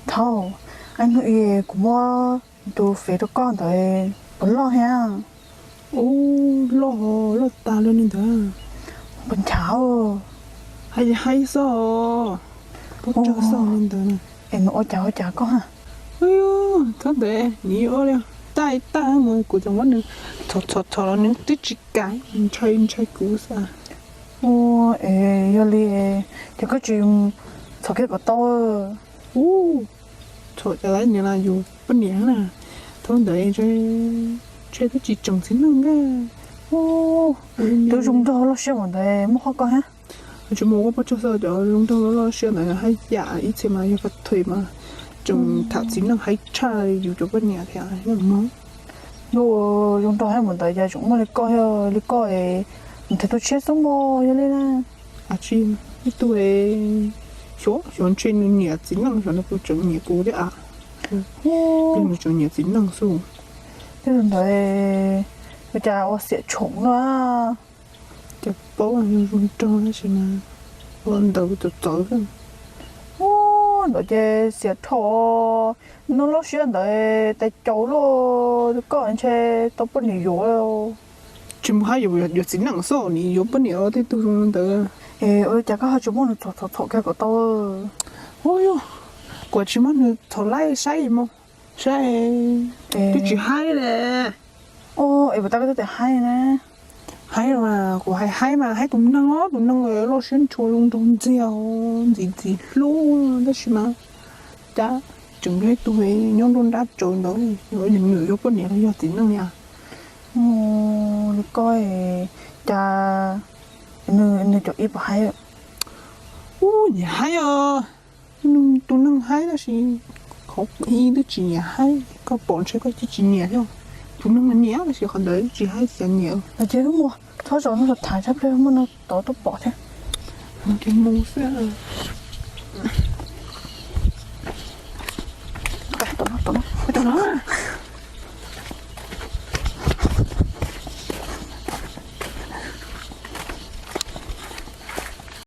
Thaum, hnub ib kuv muab tus fev rau koj ntawd puas loj thiab? Ub, loj, loj tas li ntawd. Puas nchav? Haib haib xwb, puas nchav xwb li ntawd. Es nws ua cas ua cas koj? Thaum ntawd nws ua li, tab tab mus kuv tseem muab nws txhom txhom txhom los nws twb tsis kam, ntshai ntshai kuv xwb. Ua, es yog li ces koj tsis txhom kiag kom tau. Ub, txhom cas lawm, nws los yus poj niam na. Thaum ntawd ntshe twb tsis tseem txiv neej na. Ub, twb zoo nraug loj siab npaum ntawd muaj qhov koj thiab. Tsis muaj, ua poj tsag xwb, cov zoo nraug loj loj siab ntawd haj yam ib txhia mas yog faj thuim mas tseem tham txiv neej haib tshaj yus cov poj niam thiab. Yog zoo nraug thiab mus ntawd cas tseem muaj li koj, yog li koj es nws thiaj tu siab xwb mog, yog li na. Tsis, ib tug xyov, xyov ntshe nws nyiam txiv neej, xyov nws kuj tseem nyiam kuv thiab a. Nws tseem nyiam txiv neej xwb. Tej ntawd ua cas ua xiam tshoom na. Cas paub yog zoo nraug tab sis mas ua ntawd txawv txawv xwb. Ub, ntawd ces xiam dhau, nws loj siab ntawd tais caus luaj, koj ntshe tau poj niam yuav. Tsis mus hais yuav txiv neej xwb, nws yuav poj niam tej tug zoo ntawd. Es ua cas koj ho tsis muab nws txhom txhom txhom kiag kom tau? Ub, kuv tsis muab nws txhom laij saib mog, saib twb tsis haib li. Ub, es puas tas koj twb tias haib na? Haib mas kuv hais haib mas haib tus neeg os, tus neeg loj siab ntshua zoo nraug ntxiag, ntxim ntxim hlub tab sis mas cas tseem yog ib tug nyob nruab nrab tsaus ntawd, nws yuav poj niam los yog txiv neej li. Li koj, cas nws cov ib puas haib? Ub, nyiam haib os. Tus neeg haib tab sis qhov ib twb tsis nyiam haib, koj pom ntshe koj twb tsis nyiam thiab. Tus neeg mas nyiam tab sis qhov ntawd twb tsis haib cas nyiam. Ces wb mus txhob zaum no, tham tshaj plaws muaj no tod tuaj pom thiab. Mus xwb. Tom no, tom no.